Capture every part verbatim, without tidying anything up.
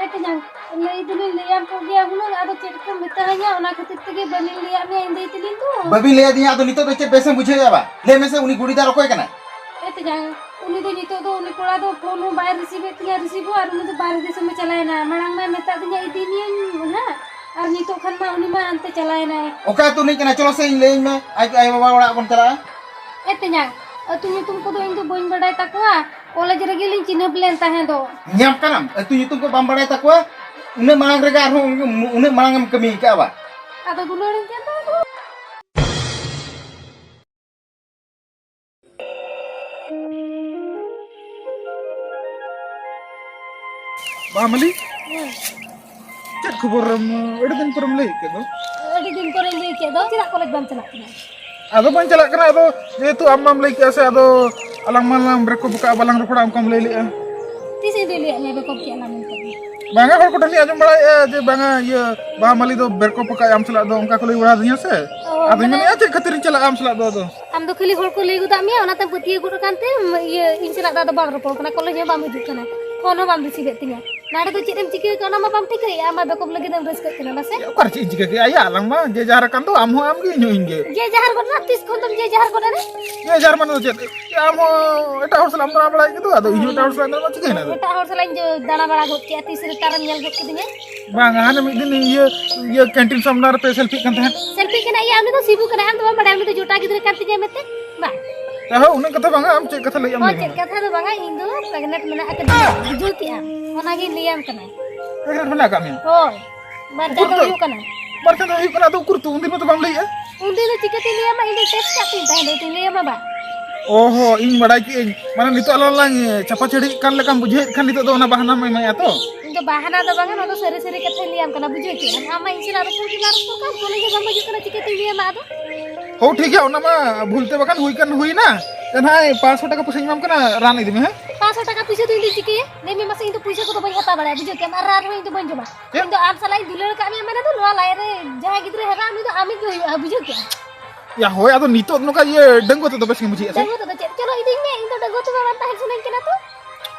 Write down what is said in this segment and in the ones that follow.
ᱮ ᱛᱮᱧᱟᱝ, ᱞᱟᱹᱭ ᱫᱚᱞᱤᱧ ᱞᱟᱹᱭᱟᱢ ᱠᱚᱜᱮᱭᱟ ᱦᱩᱱᱟᱹᱝ, ᱟᱫᱚ ᱪᱮᱫ ᱠᱚᱢ ᱢᱮᱛᱟᱧᱟ, ᱚᱱᱟ ᱠᱷᱟᱹᱛᱤᱨ ᱛᱮᱜᱮ ᱵᱟᱹᱞᱤᱧ ᱞᱟᱹᱭᱟᱫ ᱢᱮᱭᱟ ᱤᱧ ᱫᱟᱹᱭ ᱛᱟᱹᱞᱤᱧ ᱫᱚ᱾ ᱵᱟᱹᱵᱤᱱ ᱞᱟᱹᱭᱟᱫᱤᱧᱟ, ᱟᱫᱚ ᱱᱤᱛᱚᱜ ᱫᱚ ᱪᱮᱫ ᱵᱮᱥᱮᱢ ᱵᱩᱡᱷᱟᱹᱣᱮᱫᱼᱟ ᱵᱟ? ᱞᱟᱹᱭ ᱢᱮᱥᱮ, ᱩᱱᱤ ᱜᱩᱰᱤᱫᱟᱨ ᱚᱠᱚᱭ ᱠᱟᱱᱟᱭ? ᱮ ᱛᱮᱧᱟᱝ, ᱩᱱᱤ ᱫᱚ ᱱᱤᱛᱚᱜ ᱫᱚ ᱩᱱᱤ ᱠᱚᱲᱟ ᱫᱚ ᱯᱷᱳᱱ ᱦᱚᱸ ᱵᱟᱭ ᱨᱤᱥᱤᱵᱷᱮᱫ ᱛᱤᱧᱟ, ᱨᱤᱥᱤᱵᱷ ᱦᱚᱸ, ᱟᱨ ᱩᱱᱤ ᱫᱚ ᱵᱟᱦᱨᱮ ᱫᱤᱥᱚᱢᱮ ᱪᱟᱞᱟᱣᱮᱱᱟ᱾ ᱢᱟᱲᱟᱝ ᱢᱟᱭ ᱢᱮᱛᱟᱫ ᱫᱤᱧᱟ ᱤᱫᱤ ᱢᱤᱭᱟᱹᱧ ᱱᱟᱦᱟᱜ, ᱟᱨ ᱱᱤᱛᱚᱜ ᱠᱷᱟᱱ ᱢᱟ ᱩᱱᱤ ᱢᱟ ᱦᱟᱱᱛᱮ ᱪᱟᱞᱟᱣᱮᱱᱟᱭ᱾ ᱚᱠᱟ ᱟᱹᱛᱩ ᱨᱤᱱᱤᱡ ᱠᱟᱱᱟᱭ? ᱪᱚᱞᱚ ᱥᱮ ᱤᱧ ᱞᱟᱹᱭᱟᱹᱧ ᱢᱮ, ᱟᱡ ᱟᱭᱳ ᱵᱟᱵᱟ ᱚᱲᱟᱜ ᱵᱚᱱ ᱪᱟᱞᱟᱜᱼᱟ᱾ ᱮ ᱛᱮᱧᱟᱝ, ᱟᱹᱛᱩ ᱧᱩᱛᱩᱢ ᱠᱚᱫᱚ ᱤᱧ ᱫᱚ ᱵᱟᱹᱧ ᱵᱟᱰᱟᱭ ᱛᱟᱠᱚᱣᱟ, ᱠᱚᱞᱮᱡᱽ ᱨᱮᱜᱮ ᱞᱤᱧ ᱪᱤᱱᱦᱟᱹᱯ ᱞᱮᱱ ᱛᱟᱦᱮᱸ ᱫᱚ᱾ ᱧᱟᱢ ᱠᱟᱱᱟᱢ, ᱟᱹᱛᱩ ᱧᱩᱛᱩᱢ ᱠᱚ ᱵᱟᱢ ᱵᱟᱲᱟᱭ ᱛᱟᱠᱚᱣᱟ, ᱩᱱᱟᱹᱜ ᱢᱟᱲᱟᱝ ᱨᱮᱜᱮ ᱟᱨᱦᱚᱸ ᱩᱱᱟᱹᱜ ᱢᱟᱲᱟᱝ ᱮᱢ ᱠᱟᱹᱢᱤ ᱟᱠᱟᱫᱼᱟ ᱵᱟ? ᱟᱫᱚ ᱫᱩᱞᱟᱹᱲᱤᱧ ᱠᱟᱱ ᱫᱚ᱾ ᱵᱟᱦᱟ ᱢᱟᱹᱞᱤ, ᱦᱮᱸ᱾ ᱪᱮᱫ ᱠᱷᱚᱵᱚᱨ? ᱟᱹᱰᱤ ᱫᱤᱱ ᱯᱚᱨᱮᱢ ᱞᱟᱹᱭ ᱠᱮᱫ ᱫᱚ᱾ ᱟᱹᱰᱤ ᱫᱤᱱ ᱯᱚᱨᱮᱧ ᱞᱟᱹᱭ ᱠᱮᱫ ᱫᱚ, ᱪᱮᱫᱟᱜ ᱠᱚᱞᱮᱡᱽ ᱵᱟᱢ ᱪᱟᱞᱟᱜ ᱠᱟᱱᱟ? ᱟᱫᱚ ᱵᱟᱹᱧ ᱪᱟᱞᱟᱜ ᱠᱟᱱᱟ, ᱟᱫᱚ ᱡᱮᱦᱮᱛᱩ ᱟᱢ ᱢᱟᱢ ᱞᱟᱹᱭ ᱠᱮᱫᱼᱟ ᱥᱮ, ᱟᱫᱚ ᱟᱞᱟᱝ ᱢᱟᱞᱟᱝ ᱵᱨᱮᱠᱚᱯ ᱟᱠᱟᱫᱼᱟ, ᱵᱟᱞᱟᱝ ᱨᱚᱯᱚᱲᱟ, ᱚᱱᱠᱟᱢ ᱞᱟᱹᱭ ᱞᱮᱫᱼᱟ᱾ ᱛᱤᱥ ᱤᱧ ᱞᱟᱹᱭ ᱞᱮᱫ ᱢᱮᱭᱟ ᱵᱨᱮᱠᱚᱯ ᱠᱮᱫᱼᱟ ᱞᱟᱝ ᱢᱮᱱᱛᱮ? ᱵᱟᱝᱟ, ᱦᱚᱲ ᱠᱚᱴᱷᱮᱱ ᱞᱤᱧ ᱟᱸᱡᱚᱢ ᱵᱟᱲᱟᱭᱮᱫᱼᱟ ᱡᱮ ᱵᱟᱝᱟ, ᱤᱭᱟᱹ, ᱵᱟᱦᱟ ᱢᱟᱹᱞᱤ ᱫᱚ ᱵᱨᱮᱠᱚᱯ ᱟᱠᱟᱫᱼᱟᱭ ᱟᱢ ᱥᱟᱞᱟᱜ ᱫᱚ, ᱚᱱᱠᱟ ᱠᱚ ᱞᱟᱹᱭ ᱵᱟᱲᱟ ᱟᱹᱫᱤᱧᱟ ᱥᱮ᱾ ᱚ, ᱟᱫᱚᱧ ᱢᱟᱱᱮ ᱢᱮᱱᱮᱫᱼᱟ, ᱪᱮᱫ ᱠᱷᱟᱹᱛᱤᱨᱤᱧ ᱪᱟᱞᱟᱜᱼᱟ ᱟᱢ ᱥᱟᱞᱟᱜ ᱫᱚ ᱟᱫᱚ? ᱟᱢ ᱫᱚ ᱠᱷᱟᱹᱞᱤ ᱦᱚᱲ ᱠᱚ ᱞᱟᱹᱭ ᱜᱚᱫᱟᱜ ᱢᱮᱭᱟ, ᱚᱱᱟᱛᱮᱢ ᱯᱟᱹᱛᱭᱟᱹᱣ ᱜᱚᱫ ᱟᱠᱟᱱ ᱛᱮ, ᱤᱭᱟᱹ, ᱤᱧ ᱥᱟᱞᱟᱜ ᱫᱚ ᱟᱫᱚ ᱵᱟᱢ ᱨᱚᱯᱚᱲ ᱠᱟᱱᱟ, ᱠᱚᱞᱮᱡᱽ ᱦᱚᱸ ᱵᱟᱢ ᱦᱤᱡᱩᱜ ᱠᱟᱱᱟ, ᱯᱷᱳᱱ ᱦᱚᱸ ᱵᱟᱢ ᱨᱤᱥᱤᱵᱷᱮᱫ ᱛᱤᱧᱟ᱾ ᱱᱟᱰᱮ ᱫᱚ ᱪᱮᱫ ᱮᱢ ᱪᱤᱠᱟᱹ ᱠᱟᱜᱼᱟ, ᱚᱱᱟ ᱢᱟ ᱵᱟᱢ ᱴᱷᱤᱠᱟᱹᱭᱮᱫᱼᱟ, ᱟᱢ ᱢᱟ ᱵᱮᱠᱚᱯ ᱞᱟᱹᱜᱤᱫ ᱮᱢ ᱨᱟᱹᱥᱠᱟᱹᱜ ᱠᱟᱱᱟ, ᱵᱟᱥᱮ? ᱚᱠᱟᱨᱮ ᱪᱮᱫ ᱤᱧ ᱪᱤᱠᱟᱹ ᱠᱮᱜᱼᱟ? ᱭᱟ, ᱟᱞᱟᱝ ᱢᱟ ᱡᱮ ᱡᱟᱦᱟᱨ ᱟᱠᱟᱱ ᱫᱚ, ᱟᱢ ᱦᱚᱸ ᱟᱢ ᱜᱮ, ᱤᱧ ᱦᱚᱸ ᱤᱧ ᱜᱮ᱾ ᱡᱮ ᱡᱟᱦᱟᱨ ᱜᱚᱫ ᱮᱱᱟ? ᱛᱤᱥ ᱠᱷᱚᱱ ᱫᱚᱢ ᱡᱮ ᱡᱟᱦᱟᱨ ᱜᱚᱫ ᱮᱱᱟ? ᱡᱮ ᱡᱟᱦᱟᱨ ᱢᱟᱱᱮ ᱫᱚ ᱪᱮᱫ? ᱭᱟ, ᱟᱢ ᱦᱚᱸ ᱮᱴᱟᱜ ᱦᱚᱲ ᱥᱟᱞᱟᱜ ᱮᱢ ᱫᱟᱬᱟ ᱵᱟᱲᱟᱭᱮᱫ ᱜᱮ ᱫᱚ, ᱟᱫᱚ ᱤᱧ ᱦᱚᱸ ᱮᱴᱟᱜ ᱦᱚᱲ ᱥᱟᱞᱟᱜ ᱤᱧ ᱫᱟᱬᱟ ᱵᱟᱲᱟ ᱜᱚᱫ ᱠᱮᱜᱼᱟ, ᱛᱤᱥ ᱨᱮ ᱛᱟᱨᱮᱢ ᱧᱮᱞ ᱜᱚᱫ ᱠᱤᱫᱤᱧᱟ? ᱵᱟᱝ, ᱦᱟᱱᱮ ᱢᱤᱫ ᱫᱤᱱ ᱤᱭᱟᱹ, ᱤᱭᱟᱹ ᱠᱮᱱᱴᱤᱱ ᱥᱟᱢᱱᱟ ᱨᱮᱯᱮ ᱥᱮᱞᱯᱷᱤᱜ ᱠᱟᱱ ᱛᱟᱦᱮᱸᱫ᱾ ᱥᱮᱞᱯᱷᱤ ᱠᱟᱱᱟ? ᱭᱟ, ᱩᱱᱤ ᱫᱚ ᱥᱤᱵᱩ ᱠᱟᱱᱟᱭ, ᱟᱢ ᱫᱚ ᱵᱟᱢ ᱵᱟᱲᱟᱭᱟ, ᱩᱱᱤ ᱫᱚ ᱡᱚᱴᱟ ᱜᱤᱫᱽᱨᱟᱹ ᱠᱟᱱ ᱛᱤᱧᱟᱭ ᱢᱮᱱᱛᱮ᱾ ᱵᱟ᱾ ᱮ ᱦᱳ, ᱩᱱᱟᱹᱜ ᱠᱟᱛᱷᱟ ᱵᱟᱝᱟ, ᱟᱢ ᱪᱮᱫ ᱠᱟᱛᱷᱟ ᱞᱟᱹᱭ ᱟᱢ ᱦᱚᱸ, ᱞᱟᱹᱭ ᱢᱮ᱾ ᱪᱮᱫ ᱠᱟᱛᱷᱟ ᱫᱚ ᱵᱟᱝᱟ, ᱤᱧ ᱫᱚ ᱯᱨᱮᱜᱱᱮᱱᱴ ᱢᱮᱱᱟᱜ ᱟᱠᱟᱫᱤᱧᱟ, ᱵᱩᱡᱷᱟᱹᱣ ᱠᱮᱜᱼᱟᱢ, ᱚᱱᱟᱜᱤᱧ ᱞᱟᱹᱭᱟᱢ ᱠᱟᱱᱟ᱾ ᱯᱨᱮᱜᱱᱮᱱᱴ ᱢᱮᱱᱟᱜ ᱟᱠᱟᱫ ᱢᱮᱭᱟ? ᱦᱳᱭ, ᱵᱟᱨ ᱪᱟᱸᱫᱚ ᱩᱠᱩᱨ ᱛᱚ, ᱦᱩᱭᱩᱜ ᱠᱟᱱᱟ᱾ ᱵᱟᱨ ᱪᱟᱸᱫᱚ ᱦᱩᱭᱩᱜ ᱠᱟᱱᱟ, ᱟᱫᱚ ᱩᱠᱩᱨ ᱛᱚ ᱩᱱᱫᱤᱱ ᱢᱟᱛᱚ ᱵᱟᱢ ᱞᱟᱹᱭᱮᱜᱼᱟ? ᱩᱱᱫᱤᱱ ᱫᱚ ᱪᱤᱠᱟᱹᱛᱤᱧ ᱞᱟᱹᱭᱟᱢᱟ, ᱤᱧ ᱫᱚ ᱴᱮᱥᱴ ᱠᱟᱜ ᱛᱤᱧ ᱛᱟᱦᱮᱸ ᱫᱚ, ᱞᱟᱹᱭᱟᱢᱟ ᱵᱟ᱾ ᱚ ᱦᱚ, ᱤᱧ ᱵᱟᱲᱟᱭ ᱠᱮᱜᱼᱟᱹᱧ, ᱢᱟᱱᱮ ᱱᱤᱛᱚᱜ ᱟᱞᱟᱝ ᱞᱟᱝ ᱪᱟᱯᱟ ᱪᱟᱹᱲᱤᱜ ᱠᱟᱱ ᱞᱮᱠᱟᱢ ᱵᱩᱡᱷᱟᱹᱣᱮᱫ ᱠᱷᱟᱱ ᱱᱤᱛᱚᱜ ᱫᱚ ᱚᱱᱟ ᱵᱟᱦᱟᱱᱟᱢ ᱮᱢᱟᱭᱟ ᱛᱚ? ᱤᱧ ᱫᱚ ᱵᱟᱦᱟᱱᱟ ᱫᱚ ᱵᱟᱝᱟ, ᱱᱚᱣᱟ ᱫᱚ ᱥᱟᱹᱨᱤ ᱥᱟᱹᱨᱤ ᱠᱟᱛᱷᱟᱧ ᱞᱟᱹᱭᱟᱢ ᱠᱟᱱᱟ, ᱵᱩᱡᱷᱟᱹᱣ ᱠᱮᱜᱼᱟᱢ? ᱟᱢ ᱢᱟ ᱤᱧ ᱥᱟᱞᱟᱜ ᱨᱚᱯᱚᱲ ᱜᱮ ᱵᱟᱢ ᱨᱚᱯᱚᱲ ᱠᱟᱱ, ᱠᱚᱞᱮᱡᱽ ᱦᱚᱸ ᱵᱟᱢ ᱦᱤᱡᱩᱜ ᱠᱟᱱᱟ, ᱪᱤᱠᱟᱹᱛᱤᱧ ᱞᱟᱹᱭᱟᱢᱟ ᱟᱫᱚ? ᱦᱳ, ᱴᱷᱤᱠ ᱜᱮᱭᱟ, ᱚᱱᱟ ᱢᱟ ᱵᱷᱩᱞ ᱛᱮ ᱵᱟᱠᱷᱟᱱ ᱦᱩᱭ ᱠᱟᱱ ᱦᱩᱭᱱᱟ᱾ ᱮᱱᱦᱟᱭ ᱯᱟᱸᱪᱥᱚ ᱴᱟᱠᱟ ᱯᱚᱭᱥᱟᱧ ᱮᱢᱟᱢ ᱠᱟᱱᱟ, ᱨᱟᱱ ᱤᱫᱤ ᱢᱮ, ᱦᱮᱸ? ᱯᱟᱸᱪᱥᱚ ᱴᱟᱠᱟ ᱯᱩᱭᱥᱟᱹ ᱫᱚ ᱤᱧ ᱫᱚᱧ ᱪᱤᱠᱟᱹᱭᱟ? ᱞᱟᱹᱭ ᱢᱮ ᱢᱟᱥᱮ, ᱤᱧ ᱫᱚ ᱯᱩᱭᱥᱟᱹ ᱠᱚᱫᱚ ᱵᱟᱹᱧ ᱦᱟᱛᱟᱣ ᱵᱟᱲᱟᱭᱟ, ᱵᱩᱡᱷᱟᱹᱣ ᱠᱮᱜᱼᱟᱢ? ᱟᱨ ᱨᱟᱱ ᱦᱚᱸ ᱤᱧ ᱫᱚ ᱵᱟᱹᱧ ᱡᱚᱢᱟ᱾ ᱪᱮᱫ? ᱤᱧ ᱫᱚ ᱟᱢ ᱥᱟᱞᱟᱜ ᱤᱧ ᱫᱩᱞᱟᱹᱲ ᱠᱟᱜ ᱢᱮᱭᱟ ᱢᱟᱱᱮ ᱫᱚ ᱱᱚᱣᱟ ᱞᱟᱭᱤᱱ ᱨᱮ ᱡᱟᱦᱟᱸᱭ ᱜᱤᱫᱽᱨᱟᱹ ᱦᱮᱱᱟᱜ ᱩᱱᱤ ᱫᱚ ᱟᱢᱤᱡ ᱜᱮ ᱦᱩᱭᱩᱜᱼᱟ, ᱵᱩᱡᱷᱟᱹᱣ ᱠᱮᱜᱼᱟᱢ? ᱭᱟ ᱦᱳᱭ, ᱟᱫᱚ ᱱᱤᱛᱚᱜ ᱱᱚᱝᱠᱟ ᱤᱭᱟᱹ ᱰᱟᱺᱜᱩᱣᱟᱹ ᱛᱮᱫᱚ ᱵᱮᱥ ᱜᱮᱢ ᱵᱩᱡᱷᱟᱹᱣᱮᱜᱼᱟ ᱥᱮ? ᱰᱟᱺᱜᱩᱣᱟᱹ ᱛᱮᱫᱚ ᱪᱮᱫ? ᱪᱚᱞᱚ ᱤᱫᱤᱧ ᱢᱮ, ᱤᱧ ᱫᱚ ᱰᱟᱺᱜᱩᱣᱟᱹ ᱛᱮᱢᱟ ᱵᱟᱝ ᱛᱟᱦᱮᱱ ᱥᱟᱱᱟᱧ ᱠᱟᱱᱟ ᱛᱚ᱾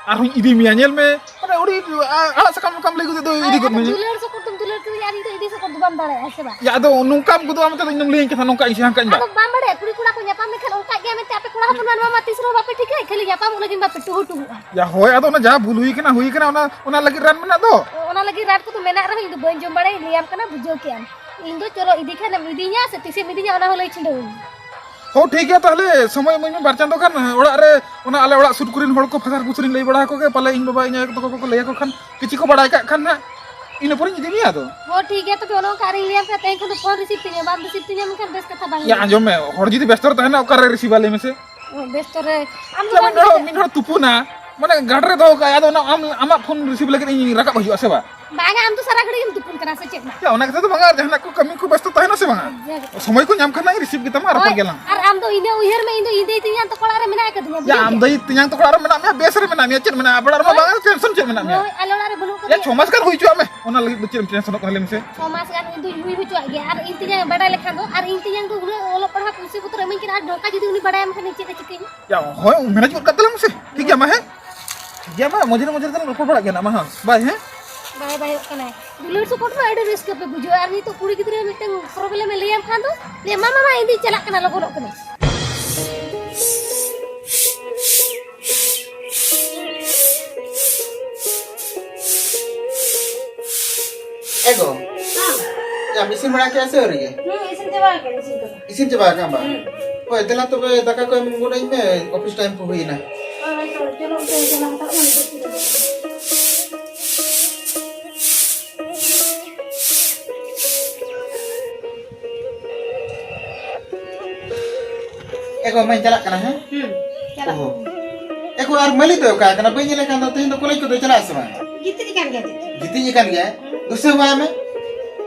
ᱟᱨᱦᱚᱸᱧ ᱤᱫᱤ ᱢᱮᱭᱟ, ᱧᱮᱞ ᱢᱮ, ᱢᱟᱱᱮ ᱟᱹᱰᱤ ᱟ-, ᱟᱲᱟᱜ ᱥᱟᱠᱟᱢ ᱞᱮᱠᱟᱢ ᱞᱟᱹᱭ ᱜᱚᱫᱮᱫ ᱫᱚ, ᱤᱫᱤ ᱟᱫᱚ ᱜᱚᱫ ᱢᱮᱭᱟ᱾ ᱫᱩᱞᱟᱹᱲ ᱥᱚᱠᱚᱨ ᱫᱚᱢ ᱫᱩᱞᱟᱹᱲ ᱠᱤᱫᱤᱧᱟ ᱟᱨ ᱤᱧ ᱫᱚ ᱤᱫᱤ ᱥᱚᱠᱚᱨ ᱫᱚ ᱵᱟᱢ ᱫᱟᱲᱮᱭᱟᱜᱼᱟ ᱥᱮ ᱵᱟᱝ? ᱭᱟ, ᱟᱫᱚ ᱱᱚᱝᱠᱟᱢ ᱜᱚᱫᱚᱜᱼᱟ ᱢᱮᱱᱛᱮ ᱫᱚ ᱤᱧ ᱫᱚᱢ ᱞᱟᱹᱭᱟᱹᱧ ᱠᱟᱱᱟ, ᱱᱚᱝᱠᱟ ᱤᱧ ᱥᱮ ᱦᱟᱱᱠᱟ ᱤᱧ ᱵᱟ᱾ ᱟᱫᱚ ᱵᱟᱢ ᱵᱟᱲᱟᱭᱟ, ᱠᱩᱲᱤ ᱠᱚᱲᱟ ᱠᱚ ᱧᱟᱯᱟᱢ ᱞᱮᱠᱷᱟᱱ ᱚᱱᱠᱟ ᱜᱮᱭᱟ ᱢᱮᱱᱛᱮ ᱟᱯᱮ ᱠᱚᱲᱟ ᱦᱚᱯᱚᱱ ᱢᱟ ᱱᱚᱣᱟ ᱢᱟ ᱛᱤᱥ ᱨᱮᱦᱚᱸ ᱵᱟᱯᱮ ᱴᱷᱤᱠᱟᱹᱭ, ᱠᱷᱟᱹᱞᱤ ᱧᱟᱯᱟᱢᱚᱜ ᱞᱟᱹᱜᱤᱫ ᱢᱟᱯᱮ ᱴᱩᱦᱩ ᱴᱩᱦᱩᱜᱼᱟ᱾ ᱭᱟ, ᱦᱳᱭ, ᱟᱫᱚ ᱚᱱᱟ ᱡᱟᱦᱟᱸ ᱵᱷᱩᱞ ᱦᱩᱭ ᱠᱟᱱᱟ, ᱦᱩᱭ ᱠᱟᱱᱟ, ᱚᱱᱟ, ᱚᱱᱟ ᱞᱟᱹᱜᱤᱫ ᱨᱟᱱ ᱢᱮᱱᱟᱜ ᱫᱚ᱾ ᱚᱱᱟ ᱞᱟᱹᱜᱤᱫ ᱨᱟᱱ ᱠᱚᱫᱚ ᱢᱮᱱᱟᱜ ᱨᱮᱦᱚᱸ ᱤᱧ ᱫᱚ ᱵᱟᱹᱧ ᱡᱚᱢ ᱵᱟᱲᱟᱭᱟ, ᱤᱧ ᱞᱟᱹᱭᱟᱢ ᱠᱟᱱᱟ, ᱵᱩᱡᱷᱟᱹᱣ ᱠᱮᱜᱼᱟᱢ᱾ ᱤᱧ ᱫᱚ ᱪᱚᱞᱚ ᱤᱫᱤ ᱠᱷᱟᱱᱮᱢ ᱤᱫᱤᱧᱟ ᱥᱮ ᱛᱤᱥᱮᱢ ᱤᱫᱤᱧᱟ ᱚᱱᱟ ᱦᱚᱸ ᱞᱟᱹᱭ ᱪᱷᱤᱰᱟᱹᱣᱟᱹᱧ ᱢᱮ᱾ ᱦᱚᱸ, ᱴᱷᱤᱠ ᱜᱮᱭᱟ, ᱛᱟᱦᱞᱮ ᱥᱚᱢᱚᱭ ᱤᱢᱟᱹᱧ ᱢᱮ ᱵᱟᱨ ᱪᱟᱸᱫᱚ ᱜᱟᱱ᱾ ᱚᱲᱟᱜ ᱨᱮ ᱚᱱᱟ ᱟᱞᱮ ᱚᱲᱟᱜ ᱥᱩᱨ ᱠᱚᱨᱮᱱ ᱦᱚᱲ ᱠᱚ ᱯᱷᱟᱥᱟᱨ ᱯᱷᱩᱥᱩᱨᱤᱧ ᱞᱟᱹᱭ ᱵᱟᱲᱟ ᱟᱠᱚ ᱜᱮ, ᱯᱟᱞᱮ ᱤᱧ ᱵᱟᱵᱟ ᱤᱧ ᱟᱭᱳ ᱛᱟᱠᱚ ᱠᱚ ᱞᱟᱹᱭ ᱟᱠᱚ ᱠᱷᱟᱱ, ᱠᱤᱪᱷᱩ ᱠᱚ ᱵᱟᱲᱟᱭ ᱠᱟᱜ ᱠᱷᱟᱱ ᱱᱟᱜ, ᱤᱱᱟᱹ ᱯᱚᱨᱮᱧ ᱤᱫᱤ ᱢᱮᱭᱟ ᱟᱫᱚ᱾ ᱦᱚᱸ, ᱴᱷᱤᱠ ᱜᱮᱭᱟ, ᱛᱚᱵᱮ ᱚᱱᱮ ᱚᱱᱠᱟ ᱟᱨᱤᱧ ᱞᱟᱹᱭᱟᱢ ᱠᱷᱟᱱ ᱛᱮᱦᱮᱧ ᱠᱷᱚᱱ ᱫᱚ ᱯᱷᱳᱱ ᱨᱤᱥᱤᱵᱷ ᱛᱤᱧᱟᱹ, ᱵᱟᱢ ᱨᱤᱥᱤᱵᱷ ᱛᱤᱧᱟᱹ ᱢᱮᱱᱠᱷᱟᱱ ᱵᱮᱥ ᱠᱟᱛᱷᱟ ᱵᱟᱝ ᱭᱟ, ᱦᱩᱭᱩᱜᱼᱟ᱾ ᱟᱸᱡᱚᱢ ᱢᱮ, ᱦᱚᱲ ᱡᱩᱫᱤ ᱵᱮᱥᱛᱚ ᱨᱮ ᱛᱟᱦᱮᱱᱟ, ᱚᱠᱟᱨᱮ ᱨᱤᱥᱤᱵᱷ ᱟᱞᱮ ᱢᱮᱥᱮ? ᱚ, ᱵᱮᱥᱛᱚ ᱨᱮ᱾ ᱟᱢ ᱫᱚ ᱪᱮᱫ ᱵᱟᱢ ᱢᱤᱫ ᱦᱚᱲ, ᱵᱩᱡᱷᱟᱹᱣ ᱢᱤᱫ ᱦᱚᱲ ᱛᱩᱯᱩᱱᱟ, ᱢᱟᱱᱮ ᱜᱟᱰ ᱨᱮ ᱫᱚᱦᱚ ᱠᱟᱜᱼᱟᱭ, ᱟᱫᱚ ᱚᱱᱟ ᱟᱢ, ᱟᱢᱟᱜ ᱯᱷᱳᱱ ᱨᱤᱥᱤᱵᱷ ᱞᱟᱹᱜᱤᱫ ᱤᱧ ᱨᱟᱠᱟᱵ ᱦᱤᱡᱩᱜᱼᱟ ᱥᱮ ᱵᱟᱝ? ᱵᱟᱝᱟ, ᱟᱢ ᱫᱚ ᱥᱟᱨᱟ ᱜᱷᱟᱹᱲᱤᱡ ᱮᱢ ᱛᱩᱯᱩᱱ ᱠᱟᱱᱟ ᱥᱮ ᱪᱮᱫ ᱱᱟᱜ? ᱭᱟ, ᱚᱱᱟ ᱠᱟᱛᱷᱟ ᱫᱚ ᱵᱟᱝᱟ, ᱟᱨ ᱡᱟᱦᱟᱱᱟᱜ ᱠᱚ ᱠᱟᱹᱢᱤ ᱠᱚ ᱵᱮᱥᱛᱚ ᱛᱟᱦᱮᱱᱟ ᱥᱮ ᱵᱟᱝᱟ? ᱡᱮ ᱥᱚᱢᱚᱭ ᱠᱚ ᱧᱟᱢ ᱠᱷᱟᱱ ᱱᱟᱜ ᱤᱧ ᱨᱤᱥᱤᱵᱷ ᱜᱮᱛᱟᱢᱟ, ᱟᱨ ᱦᱳᱭ, ᱨᱚᱯᱚᱲ ᱜᱮᱭᱟᱞᱟᱝ᱾ ᱟᱨ ᱟᱢ ᱫᱚ ᱤᱧ ᱫᱚ ᱩᱭᱦᱟᱹᱨ ᱢᱮ, ᱤᱧ ᱫᱚ ᱤᱧ ᱫᱟᱹᱭ ᱛᱮᱧᱟᱝ ᱛᱟᱠᱚ ᱚᱲᱟᱜ ᱨᱮ ᱢᱮᱱᱟᱜ ᱟᱠᱟᱫᱤᱧᱟ, ᱭᱟ, ᱵᱩᱡᱷᱟᱹᱣ ᱟᱢ ᱠᱮᱫ? ᱫᱟᱹᱭ ᱛᱮᱧᱟᱝ ᱛᱟᱠᱚ ᱚᱲᱟᱜ ᱨᱮ ᱢᱮᱱᱟᱜ ᱢᱮᱭᱟ, ᱵᱮᱥ ᱨᱮ ᱢᱮᱱᱟᱜ ᱢᱮᱭᱟ, ᱪᱮᱫ ᱢᱮᱱᱟᱜᱼᱟ? ᱟᱯᱮ ᱚᱲᱟᱜ ᱨᱮᱢᱟ ᱦᱳᱭ᱾ ᱵᱟᱝᱟ, ᱴᱮᱱᱥᱚᱱ ᱪᱮᱫ ᱢᱮᱱᱟᱜ ᱢᱮᱭᱟ? ᱦᱳᱭ, ᱟᱞᱮ ᱚᱲᱟᱜ ᱨᱮ ᱵᱟᱹᱱᱩᱜ ᱭᱟ, ᱟᱠᱟᱫᱤᱧᱟ᱾ ᱪᱷᱚ ᱢᱟᱥ ᱜᱟᱱ ᱦᱩᱭ ᱦᱚᱪᱚᱣᱟᱜ ᱢᱮ, ᱚᱱᱟ ᱞᱟᱹᱜᱤᱫ ᱫᱚ ᱪᱮᱫ ᱮᱢ ᱴᱮᱱᱥᱚᱱᱚᱜ ᱠᱟᱱᱟ ᱞᱟᱹᱭ ᱢᱮᱥᱮ? ᱪᱷᱚ ᱢᱟᱥ ᱜᱟᱱ ᱤᱧ ᱫᱚᱧ ᱦᱩᱭ ᱦᱚᱪᱚᱣᱟᱜ ᱜᱮᱭᱟ, ᱟᱨ ᱤᱧ ᱛᱮᱧᱟᱝ ᱵᱟᱰᱟᱭ ᱞᱮᱠᱷᱟᱱ ᱫᱚ, ᱟᱨ ᱤᱧ ᱛᱮᱧᱟᱝ ᱫᱚ ᱩᱱᱟᱹᱜ ᱚᱞᱚᱜ ᱯᱟᱲᱦᱟᱜ ᱯᱩᱭᱥᱟᱹ ᱯᱚᱛᱨᱚ ᱤᱢᱟᱹᱧ ᱠᱟᱱᱟ, ᱟᱨ ᱱᱚᱝᱠᱟ ᱡᱩᱫᱤ ᱩᱱᱤ ᱵᱟᱰᱟᱭᱟᱢ ᱠᱷᱟᱱ ᱪᱮᱫ ᱮ ᱪᱤᱠᱟᱹᱧᱟ? ᱭᱟ, ᱦᱳᱭ, ᱢᱮᱱᱮᱡᱽ ᱜᱚᱫ ᱠᱟᱜ ᱛᱟᱞᱟᱝ ᱢᱮᱥᱮ᱾ ᱴᱷᱤᱠ ᱜᱮᱭᱟ, ᱢᱟ, ᱦᱮᱸ? ᱴᱷᱤᱠ ᱜᱮᱭᱟ, ᱢᱟ, ᱢᱟᱡᱷᱮ ᱨᱮ ᱢᱟᱡᱷᱮ ᱨᱮ ᱨᱚᱯᱚᱲ ᱵᱟᱲᱟᱜ ᱜᱮᱭᱟ ᱱᱟᱜ, ᱢᱟ, ᱦᱮᱸ? ᱵᱟᱭ ᱦᱮᱸ? ᱵᱟᱭ ᱵᱟᱭᱚᱜ ᱠᱟᱱᱟᱭ᱾ ᱫᱩᱞᱟᱹᱲ ᱥᱚᱯᱚᱴ ᱢᱟ ᱟᱹᱰᱤ ᱨᱟᱹᱥᱠᱟᱹ ᱯᱮ ᱵᱩᱡᱷᱟᱹᱣᱟ, ᱟᱨ ᱱᱤᱛᱚᱜ ᱠᱩᱲᱤ ᱜᱤᱫᱽᱨᱟᱹ ᱢᱤᱫᱴᱟᱝ problem ᱮ ᱞᱟᱹᱭᱟᱢ ᱠᱷᱟᱱ ᱫᱚ, ᱞᱟᱹᱭᱟ, "ᱢᱟ, ᱢᱟ, ᱢᱟ, ᱤᱧ ᱫᱩᱧ ᱪᱟᱞᱟᱜ ᱠᱟᱱᱟ, ᱞᱚᱜᱚᱱᱚᱜ ᱠᱟᱹᱱᱟᱹᱧ᱾" ᱮ ᱜᱚ, ᱦᱮᱸ᱾ ᱪᱟᱢ ᱤᱥᱤᱱ ᱵᱟᱲᱟ ᱠᱮᱜᱼᱟ ᱥᱮ ᱟᱹᱣᱨᱤ ᱜᱮ? ᱦᱩᱸ, ᱤᱥᱤᱱ ᱪᱟᱵᱟ ᱟᱠᱟᱱᱟ, ᱤᱥᱤᱱ ᱠᱚᱫᱚ᱾ ᱤᱥᱤᱱ ᱪᱟᱵᱟ ᱟᱠᱟᱱ ᱵᱟᱝ? ᱦᱩᱸ᱾ ᱦᱳᱭ, ᱫᱮᱞᱟ ᱛᱚᱵᱮ ᱫᱟᱠᱟ ᱠᱚ ᱮᱢ ᱜᱚᱫ ᱟᱹᱧ ᱢᱮ, ᱚᱯᱷᱤᱥ ᱴᱟᱭᱤᱢ ᱠᱚ ᱦᱩᱭᱮᱱᱟ᱾ ᱦᱳᱭ, ᱦᱳᱭ, ᱪᱚᱞᱚ, ᱚᱱᱛᱮ ᱪᱟᱞᱟᱣ ᱦᱟᱛᱟᱲᱚᱜ ᱢᱮ, ᱱᱤᱛᱚᱜ ᱪᱮᱫ ᱦᱚᱸ ᱵᱟᱝ᱾ ᱮ ᱜᱚ, ᱢᱟᱧ ᱪᱟᱞᱟᱜ ᱠᱟᱱᱟ, ᱦᱮᱸ? ᱦᱩᱸ, ᱪᱟᱞᱟᱜ ᱚᱦᱚ᱾ ᱢᱮ᱾ ᱮ ᱜᱚ, ᱟᱨ ᱢᱟᱹᱞᱤ ᱫᱚ ᱚᱠᱟ ᱠᱟᱱᱟ? ᱵᱟᱹᱧ ᱧᱮᱞᱮ ᱠᱟᱱ ᱫᱚ, ᱛᱮᱦᱮᱧ ᱫᱚ ᱠᱚᱞᱮᱡᱽ ᱠᱚᱫᱚ ᱪᱟᱞᱟᱜ ᱟᱥᱮ ᱵᱟᱝ? ᱜᱤᱛᱤᱡ ᱟᱠᱟᱱ ᱜᱮᱭᱟ ᱪᱮᱫ ᱪᱚ᱾ ᱜᱤᱛᱤᱡ ᱟᱠᱟᱱ ᱜᱮᱭᱟᱭ? ᱦᱩᱸ᱾ ᱫᱩᱥᱟᱹ ᱵᱟᱭ ᱢᱮ᱾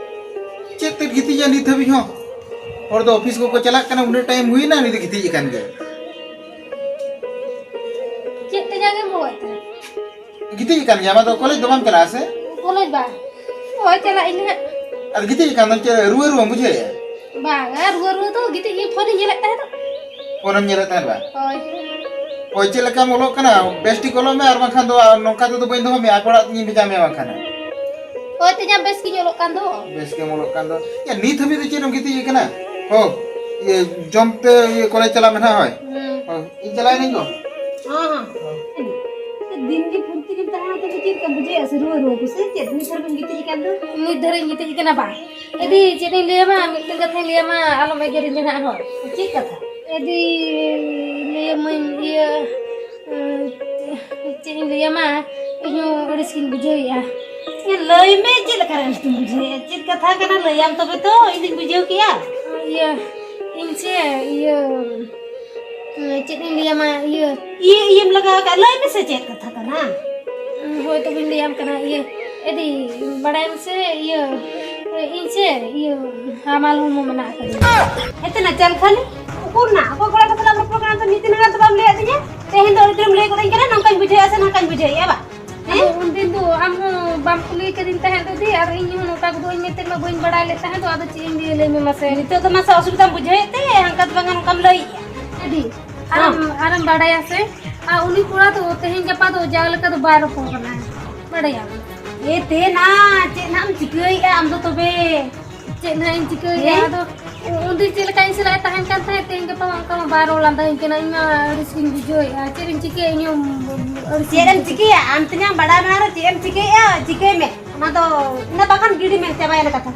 ᱪᱮᱫ ᱛᱮ ᱜᱤᱛᱤᱡᱟ ᱱᱤᱛ ᱦᱟᱹᱵᱤᱡ ᱦᱚᱸ? ᱦᱚᱲ ᱫᱚ ᱚᱯᱷᱤᱥ ᱠᱚᱠᱚ ᱪᱟᱞᱟᱜ ᱠᱟᱱᱟ, ᱩᱱᱟᱹᱜ ᱴᱟᱭᱤᱢ ᱦᱩᱭᱱᱟ, ᱩᱱᱤ ᱫᱚ ᱜᱤᱛᱤᱡ ᱟᱠᱟᱱ ᱜᱮᱭᱟᱭ᱾ ᱪᱮᱫ ᱛᱮ ᱡᱟᱸᱜᱮᱢ ᱵᱚᱦᱚᱜ ᱮᱫ ᱛᱟᱦᱮᱸᱫ? ᱜᱤᱛᱤᱡ ᱟᱠᱟᱱ ᱜᱮᱭᱟ, ᱟᱢᱟᱜ ᱫᱚ ᱠᱚᱞᱮᱡᱽ ᱫᱚ ᱵᱟᱢ ᱪᱟᱞᱟᱜᱼᱟ ᱥᱮ? ᱠᱚᱞᱮᱡᱽ ᱵᱟ? ᱦᱳᱭ, ᱪᱟᱞᱟᱜ ᱟᱹᱧ ᱱᱟᱦᱟᱜ᱾ ᱟᱨ ᱜᱤᱛᱤᱡ ᱟᱠᱟᱱ ᱫᱚᱢ ᱪᱮᱫ ᱨᱩᱣᱟᱹ ᱨᱩᱣᱟᱹᱢ ᱵᱩᱡᱷᱟᱹᱣᱮᱫᱼᱟ? ᱵᱟᱝᱟ, ᱨᱩᱣᱟᱹ ᱨᱩᱣᱟᱹ ᱫᱚ ᱜᱤᱛᱤᱡ ᱤᱧ ᱯᱷᱳᱱᱤᱧ ᱧᱮᱞᱮᱫ ᱛᱟᱦᱮᱸ ᱫᱚ᱾ ᱯᱷᱳᱱᱮᱢ ᱧᱮᱞᱮᱫ ᱛᱟᱦᱮᱸᱫ ᱵᱟ? ᱦᱳᱭ᱾ ᱚᱠᱚᱭ ᱪᱮᱫ ᱞᱮᱠᱟᱢ ᱚᱞᱚᱜ ᱠᱟᱱᱟ, ᱵᱮᱥ ᱴᱷᱤᱠ ᱚᱞᱚᱜ ᱢᱮ, ᱟᱨ ᱵᱟᱝᱠᱷᱟᱱ ᱫᱚ ᱱᱚᱝᱠᱟ ᱛᱮᱫᱚ ᱵᱟᱹᱧ ᱫᱚᱦᱚ ᱢᱮᱭᱟ, ᱟᱠᱚ ᱚᱲᱟᱜ ᱤᱧ ᱵᱷᱮᱡᱟ ᱢᱮᱭᱟ ᱵᱟᱝᱠᱷᱟᱱ᱾ ᱦᱳᱭ, ᱛᱮᱦᱮᱧᱟᱜ ᱵᱮᱥ ᱜᱤᱧ ᱚᱞᱚᱜ ᱠᱟᱱ ᱫᱚ᱾ ᱵᱮᱥ ᱜᱮᱢ ᱚᱞᱚᱜ ᱠᱟᱱ ᱫᱚ᱾ ᱭᱟ, ᱱᱤᱛ ᱦᱟᱹᱵᱤᱡ ᱫᱚ ᱪᱮᱫ ᱮᱢ ᱜᱤᱛᱤᱡ ᱟᱠᱟᱱᱟ? ᱦᱳ, ᱤᱭᱟᱹ, ᱡᱚᱢ ᱯᱮ, ᱤᱭᱟᱹ, ᱠᱚᱞᱮᱡᱽ ᱪᱟᱞᱟᱜ ᱢᱮ ᱱᱟᱦᱟᱜ, ᱦᱳᱭ᱾ ᱦᱩᱸ᱾ ᱦᱳᱭ, ᱤᱧ ᱪᱟᱞᱟᱣ ᱮᱱᱟᱹᱧ ᱜᱚ᱾ ᱦᱚᱸ, ᱦᱚᱸ᱾ ᱫᱤᱱ ᱜᱮ ᱯᱷᱩᱨᱛᱤ ᱜᱮᱢ ᱛᱟᱦᱮᱱᱟ, ᱛᱚᱵᱮ ᱪᱮᱫ ᱞᱮᱠᱟ ᱵᱩᱡᱷᱟᱹᱜᱼᱟ ᱥᱮ ᱨᱩᱣᱟᱹ ᱨᱩᱣᱟᱹ ᱠᱚ ᱥᱮ ᱪᱮᱫ? ᱱᱤᱛ ᱦᱚᱸ ᱵᱤᱱ ᱜᱤᱛᱤᱡ ᱟᱠᱟᱱ ᱫᱚ? ᱱᱤᱛ ᱫᱷᱟᱹᱨᱤᱡ ᱤᱧ ᱜᱤᱛᱤᱡ ᱟᱠᱟᱱᱟ ᱵᱟ᱾ ᱮᱫᱤ, ᱪᱮᱫ ᱤᱧ ᱞᱟᱹᱭᱟᱢᱟ, ᱢᱤᱫᱴᱮᱱ ᱠᱟᱛᱷᱟᱧ ᱞᱟᱹᱭᱟᱢᱟ, ᱟᱞᱚᱢ ᱮᱜᱮᱨᱤᱧᱟ ᱱᱟᱦᱟᱜ ᱦᱚᱲ᱾ ᱪᱮᱫ ᱠᱟᱛᱷᱟ? ᱮᱫᱤ, ᱞᱟᱹᱭᱟᱢᱟᱹᱧ, ᱤᱭᱟᱹ, ᱩᱸ, ᱪᱮᱫ ᱤᱧ ᱞᱟᱹᱭᱟᱢᱟ, ᱤᱧ ᱦᱚᱸ ᱟᱹᱲᱤᱥ ᱜᱤᱧ ᱵᱩᱡᱷᱟᱹᱣᱮᱫᱼᱟ᱾ ᱮ, ᱞᱟᱹᱭ ᱢᱮ, ᱪᱮᱫ ᱞᱮᱠᱟ ᱨᱮ ᱟᱹᱲᱤᱥ ᱮᱢ ᱵᱩᱡᱷᱟᱹᱣᱮᱫᱼᱟ? ᱪᱮᱫ ᱠᱟᱛᱷᱟ ᱠᱟᱱᱟ, ᱞᱟᱹᱭᱟᱢ ᱛᱚᱵᱮ ᱛᱚ, ᱤᱧ ᱫᱩᱧ ᱵᱩᱡᱷᱟᱹᱣ ᱠᱮᱭᱟ᱾ ᱤᱭᱟᱹ, ᱤᱧ ᱥᱮ, ᱤᱭᱟᱹ, ᱪᱮᱫ ᱤᱧ ᱞᱟᱹᱭᱟᱢᱟ, ᱤᱭᱟᱹ᱾ ᱤᱭᱟᱹ, ᱤᱭᱟᱹᱢ ᱞᱟᱜᱟᱣ ᱟᱠᱟᱫ, ᱞᱟᱹᱭ ᱢᱮᱥᱮ, ᱪᱮᱫ ᱠᱟᱛᱷᱟ ᱠᱟᱱᱟ? ᱦᱳᱭ, ᱛᱚᱵᱮᱧ ᱞᱟᱹᱭᱟᱢ ᱠᱟᱱᱟ, ᱤᱭᱟᱹ, ᱮᱫᱤ, ᱵᱟᱲᱟᱭᱟᱢ ᱥᱮ, ᱤᱭᱟᱹ, ᱤᱧ ᱥᱮ, ᱤᱭᱟᱹ, ᱦᱟᱢᱟᱞ ᱦᱚᱲᱢᱚ ᱢᱮᱱᱟᱜ ᱟᱠᱟᱫᱤᱧᱟ᱾ ᱦᱮᱸ, ᱛᱤᱱᱟᱹᱜ ᱪᱟᱞ ᱠᱷᱟᱹᱞᱤ? ᱩᱠᱩᱨ ᱱᱟ? ᱚᱠᱚᱭ ᱠᱚᱲᱟ ᱠᱚ ᱥᱟᱞᱟᱜ ᱮᱢ ᱨᱚᱯᱚᱲ ᱠᱟᱱᱟ? ᱛᱚ, ᱢᱤᱫ ᱫᱤᱱ ᱜᱟᱱ ᱫᱚ ᱵᱟᱢ ᱞᱟᱹᱭᱟᱫ ᱫᱤᱧᱟ? ᱛᱮᱦᱮᱧ ᱫᱚ ᱟᱹᱰᱤ ᱡᱳᱨᱮᱢ ᱞᱟᱹᱭ ᱜᱚᱫ ᱟᱹᱧ ᱠᱟᱱᱟ, ᱱᱚᱝᱠᱟᱧ ᱵᱩᱡᱷᱟᱹᱣᱮᱫᱼᱟ ᱥᱮ ᱱᱚᱝᱠᱟᱧ ᱵᱩᱡᱷᱟᱹᱣᱮᱫᱼᱟ, ᱵᱟ? ᱦᱮᱸ? ᱟᱫᱚ ᱩᱱᱫᱤᱱ ᱫᱚ ᱟᱢ ᱦᱚᱸ ᱵᱟᱢ ᱠᱩᱞᱤ ᱠᱟᱹᱫᱤᱧ ᱛᱟᱦᱮᱸᱫ ᱫᱤᱫᱤ, ᱟᱨ ᱤᱧ ᱦᱚᱸ ᱱᱚᱝᱠᱟ ᱠᱚᱫᱚ ᱤᱧ ᱢᱮᱱᱛᱮ ᱢᱟ ᱵᱟᱹᱧ ᱵᱟᱲᱟᱭ ᱞᱮᱫ ᱛᱟᱦᱮᱸᱫ ᱫᱚ, ᱟᱫᱚ ᱪᱮᱫ ᱤᱧ ᱞᱟᱹᱭ ᱞᱟᱹᱭ ᱢᱮ ᱢᱟᱥᱮ? ᱱᱤᱛᱚᱜ ᱫᱚ ᱢᱟᱥᱮ ᱚᱥᱩᱵᱤᱫᱷᱟᱢ ᱵᱩᱡᱷᱟᱹᱣᱮᱫ ᱛᱮ, ᱦᱟᱱᱠᱟ ᱫᱚ ᱵᱟᱝᱟ ᱱᱚᱝᱠᱟᱢ ᱞᱟᱹᱭᱮᱫᱼᱟ᱾ ᱟᱹᱰᱤ, ᱟᱨᱮᱢ, ᱦᱚᱸ᱾ ᱟᱨᱮᱢ ᱵᱟᱲᱟᱭᱟ ᱥᱮ, ᱟᱨ ᱩᱱᱤ ᱠᱚᱲᱟ ᱫᱚ ᱛᱮᱦᱮᱧ ᱜᱟᱯᱟ ᱫᱚ ᱡᱟᱣ ᱞᱮᱠᱟ ᱫᱚ ᱵᱟᱭ ᱨᱚᱯᱚᱲ ᱠᱟᱱᱟ, ᱵᱟᱲᱟᱭᱟᱢ? ᱮ ᱛᱮ ᱱᱟ, ᱪᱮᱫ ᱱᱟᱜ ᱮᱢ ᱪᱤᱠᱟᱹᱭᱮᱫᱼᱟ ᱟᱢ ᱫᱚ ᱛᱚᱵᱮ? ᱪᱮᱫ ᱱᱟᱜ ᱤᱧ ᱪᱤᱠᱟᱹᱭᱮᱫᱼᱟ? ᱦᱮᱸ? ᱟᱫᱚ ᱩᱱᱫᱤᱱ ᱪᱮᱫ ᱞᱮᱠᱟ ᱤᱧ ᱥᱟᱞᱟᱜ ᱮ ᱛᱟᱦᱮᱱ ᱠᱟᱱ ᱛᱟᱦᱮᱸᱫ, ᱛᱮᱦᱮᱧ ᱜᱟᱯᱟ ᱢᱟ ᱚᱱᱠᱟ ᱢᱟ ᱵᱟᱭ ᱨᱚᱲ ᱞᱟᱸᱫᱟᱧ ᱠᱟᱱᱟ᱾ ᱤᱧ ᱢᱟ ᱟᱹᱲᱤᱥ ᱜᱤᱧ ᱵᱩᱡᱷᱟᱹᱣᱮᱫᱼᱟ᱾ ᱪᱮᱫ ᱤᱧ ᱪᱤᱠᱟᱹᱭᱟ? ᱤᱧ ᱦᱚᱸ ᱟᱹᱲᱤᱥ ᱪᱮᱫ ᱮᱢ ᱜᱤᱧ ᱪᱤᱠᱟᱹᱭᱟ? ᱟᱢ ᱛᱮᱧᱟᱝ ᱵᱟᱲᱟᱭ ᱢᱮᱱᱟᱜ ᱨᱮ ᱪᱮᱫ ᱮᱢ ᱪᱤᱠᱟᱹᱭᱮᱫᱼᱟ? ᱪᱤᱠᱟᱹᱭ ᱢᱮ᱾ ᱚᱱᱟ ᱫᱚ ᱤᱱᱟᱹ ᱵᱟᱠᱷᱟᱱ ᱜᱤᱰᱤ ᱢᱮ, ᱪᱟᱵᱟᱭᱮᱱᱟ ᱠᱟᱛᱷᱟ᱾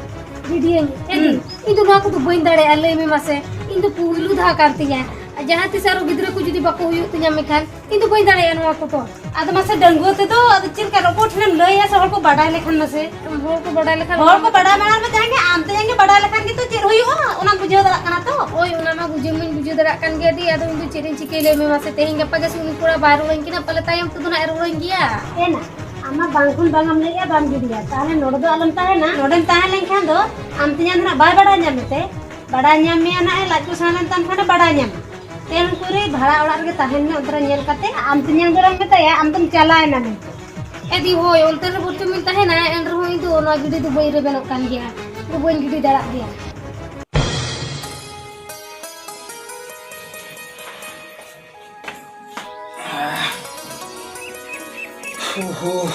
ᱜᱤᱰᱤᱭᱟᱹᱧ? ᱮ ᱫᱤ, ᱦᱩᱸ᱾ ᱤᱧ ᱫᱚ ᱱᱚᱣᱟ ᱠᱚᱫᱚ ᱵᱟᱹᱧ ᱫᱟᱲᱮᱭᱟᱜᱼᱟ, ᱞᱟᱹᱭ ᱢᱮ ᱢᱟᱥᱮ᱾ ᱤᱧ ᱫᱚ ᱯᱩᱭᱞᱩ ᱫᱷᱟᱣ ᱠᱟᱱ ᱛᱤᱧᱟ᱾ ᱟᱨ ᱡᱟᱦᱟᱸ ᱛᱤᱥ ᱟᱨᱚ ᱜᱤᱫᱽᱨᱟᱹ ᱠᱚ ᱡᱩᱫᱤ ᱵᱟᱠᱚ ᱦᱩᱭᱩᱜ ᱛᱤᱧᱟ ᱢᱮᱱᱠᱷᱟᱱ, ᱤᱧ ᱫᱚ ᱵᱟᱹᱧ ᱫᱟᱲᱮᱭᱟᱜᱼᱟ ᱱᱚᱣᱟ ᱠᱚᱫᱚ᱾ ᱟᱫᱚ ᱢᱟᱥᱮ ᱰᱟᱺᱜᱩᱣᱟᱹ ᱛᱮᱫᱚ ᱟᱫᱚ ᱪᱮᱫ ᱞᱮᱠᱟ ᱨᱚᱯᱚᱲ ᱴᱷᱮᱱᱮᱢ ᱞᱟᱹᱭᱟ ᱥᱮ ᱦᱚᱲ ᱠᱚ ᱵᱟᱰᱟᱭ ᱞᱮᱠᱷᱟᱱ ᱢᱟᱥᱮ? ᱦᱚᱲ ᱠᱚ ᱵᱟᱰᱟᱭ ᱞᱮᱠᱷᱟᱱ ᱦᱚᱲ ᱠᱚ ᱵᱟᱰᱟᱭ ᱢᱟᱲᱟᱝ ᱨᱮ ᱡᱟᱦᱟᱸᱭ ᱜᱮ ᱟᱢ ᱛᱮᱧᱟᱝ ᱜᱮ ᱵᱟᱰᱟᱭ ᱞᱮᱠᱷᱟᱱ ᱜᱮᱛᱚ ᱪᱮᱫ ᱦᱩᱭᱩᱜᱼᱟ, ᱚᱱᱟᱢ ᱵᱩᱡᱷᱟᱹᱣ ᱫᱟᱲᱮᱭᱟᱜ ᱠᱟᱱᱟ ᱛᱚ? ᱦᱳᱭ, ᱚᱱᱟ ᱢᱟ ᱵᱩᱡᱷᱟᱹᱣ ᱢᱟᱧ ᱵᱩᱡᱷᱟᱹᱣ ᱫᱟᱲᱮᱭᱟᱜ ᱠᱟᱱ ᱜᱮᱭᱟ ᱫᱤ, ᱟᱫᱚ ᱤᱧ ᱫᱚ ᱪᱮᱫ ᱤᱧ ᱪᱤᱠᱟᱹᱭ ᱞᱟᱹᱭ ᱢᱮ ᱢᱟᱥᱮ? ᱛᱮᱦᱮᱧ ᱜᱟᱯᱟ ᱜᱮ ᱥᱮ ᱩᱱᱤ ᱠᱚᱲᱟ ᱵᱟᱭ ᱨᱩᱣᱟᱹᱲᱟᱹᱧ ᱠᱟᱱᱟ, ᱯᱟᱞᱮ ᱛᱟᱭᱚᱢ ᱛᱮᱫᱚ ᱱᱟᱜ ᱮ ᱨᱩᱣᱟᱹᱲᱟᱹᱧ ᱜᱮᱭᱟ᱾ ᱮᱱᱟ, ᱟᱢ ᱢᱟ ᱵᱟᱝ ᱠᱷᱚᱱ ᱵᱟᱝ ᱮᱢ ᱞᱟᱹᱭᱮᱜᱼᱟ, ᱵᱟᱢ ᱜᱤᱰᱤᱭᱟ, ᱛᱟᱦᱚᱞᱮ ᱱᱚᱰᱮ ᱫᱚ ᱟᱞᱚᱢ ᱛᱟᱦᱮᱱᱟ᱾ ᱱᱚᱰᱮᱢ ᱛᱟᱦᱮᱸ ᱞᱮᱱᱠᱷᱟᱱ ᱫᱚ ᱟᱢ ᱛᱮᱧᱟᱝ ᱫᱚ ᱱᱟᱜ ᱵᱟᱭ ᱵᱟᱰᱟᱭ ᱧᱟᱢ ᱢᱮᱛᱮ, ᱵᱟᱰᱟᱭ ᱧᱟᱢ ᱢᱮᱭᱟ ᱱᱟᱜ ᱮ, ᱞᱟᱡ ᱠᱚ ᱥᱟᱱᱟ ᱞᱮᱱ ᱛᱟᱢ ᱠᱷᱟᱱ ᱮ ᱵᱟᱰᱟᱭ ᱧᱟᱢᱟ᱾ ᱛᱮ ᱩᱱᱠᱩ ᱨᱮ ᱵᱷᱟᱲᱟ ᱚᱲᱟᱜ ᱨᱮᱜᱮ ᱛᱟᱦᱮᱱ ᱢᱮ, ᱚᱱᱛᱮ ᱨᱮ ᱧᱮᱞ ᱠᱟᱛᱮ ᱟᱢ ᱛᱮᱧᱟᱝ ᱫᱚ ᱱᱟᱜ ᱢᱮᱛᱟᱭᱟ ᱟᱢ ᱫᱚᱢ ᱪᱟᱞᱟᱣᱮᱱᱟ ᱢᱮᱱᱛᱮ᱾ ᱮ ᱫᱤ, ᱦᱳᱭ, ᱚᱱᱛᱮ ᱨᱮ ᱵᱚᱨᱪᱚᱢ ᱤᱧ ᱛᱟᱦᱮᱱᱟ, ᱮᱱ ᱨᱮᱦᱚᱸ ᱤᱧ ᱫᱚ ᱱᱚᱣᱟ ᱜᱤᱰᱤ ᱫᱚ ᱵᱟᱹᱧ ᱨᱮᱵᱮᱱᱚᱜ ᱠᱟᱱ ᱜᱮᱭᱟ, ᱤᱧ ᱫᱚ ᱵᱟᱹᱧ ᱜᱤᱰᱤ ᱫᱟᱲᱮᱭᱟᱜ ᱜᱮᱭᱟ᱾ ᱳᱦᱳ᱾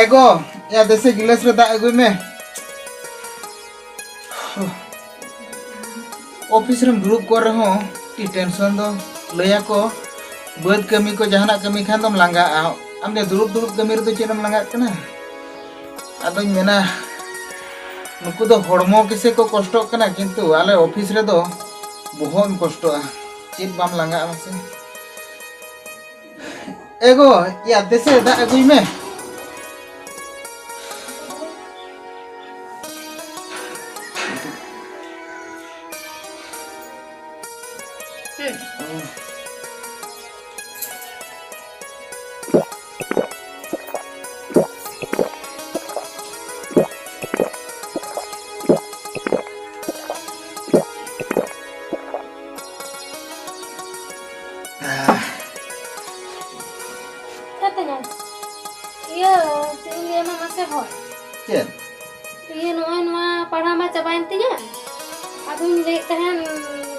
ᱮᱜᱳ, ᱭᱟ ᱫᱮᱥᱮ ᱜᱤᱞᱟᱹᱥ ᱨᱮ ᱫᱟᱜ ᱟᱹᱜᱩᱭ ᱢᱮ᱾ ᱚᱯᱷᱤᱥ ᱨᱮᱢ ᱫᱩᱲᱩᱵ ᱠᱚᱜ ᱨᱮᱦᱚᱸ ᱟᱹᱰᱤ ᱴᱮᱱᱥᱚᱱ ᱫᱚ᱾ ᱞᱟᱹᱭᱟᱠᱚ, ᱵᱟᱹᱫᱽ ᱠᱟᱹᱢᱤ ᱠᱚ, ᱡᱟᱦᱟᱱᱟᱜ ᱠᱟᱹᱢᱤ ᱠᱷᱟᱱ ᱫᱚᱢ ᱞᱟᱸᱜᱟᱜᱼᱟ᱾ ᱟᱢ ᱫᱚ ᱫᱩᱲᱩᱵ ᱫᱩᱲᱩᱵ ᱠᱟᱹᱢᱤ ᱨᱮᱫᱚ ᱪᱮᱫ ᱮᱢ ᱞᱟᱸᱜᱟᱜ ᱠᱟᱱᱟ? ᱟᱫᱚᱧ ᱢᱮᱱᱟ, ᱱᱩᱠᱩ ᱫᱚ ᱦᱚᱲᱢᱚ ᱜᱮᱥᱮ ᱠᱚ ᱠᱚᱥᱴᱚᱜ ᱠᱟᱱᱟ, ᱠᱤᱱᱛᱩ ᱟᱞᱮ ᱚᱯᱷᱤᱥ ᱨᱮᱫᱚ ᱵᱚᱦᱚᱜ ᱮᱢ ᱠᱚᱥᱴᱚᱜᱼᱟ, ᱪᱮᱫ ᱵᱟᱢ ᱞᱟᱸᱜᱟᱜᱼᱟ ᱢᱟᱥᱮ? ᱮᱜᱳ, ᱭᱟ ᱫᱮᱥᱮ ᱫᱟᱜ ᱟᱹᱜᱩᱭ ᱢᱮ᱾ ᱪᱮᱫ ᱛᱮ ᱧᱟᱢ? ᱤᱭᱟᱹ, ᱪᱮᱫ ᱤᱧ ᱞᱟᱹᱭ ᱟᱢᱟ ᱢᱟᱥᱮ ᱦᱚᱲ? ᱪᱮᱫ? ᱤᱭᱟᱹ, ᱱᱚᱜᱼᱚᱭ ᱱᱚᱣᱟ ᱯᱟᱲᱦᱟᱣ ᱢᱟ ᱪᱟᱵᱟᱭᱮᱱ ᱛᱤᱧᱟᱹ, ᱟᱫᱚᱧ ᱞᱟᱹᱭᱮᱫ ᱛᱟᱦᱮᱱ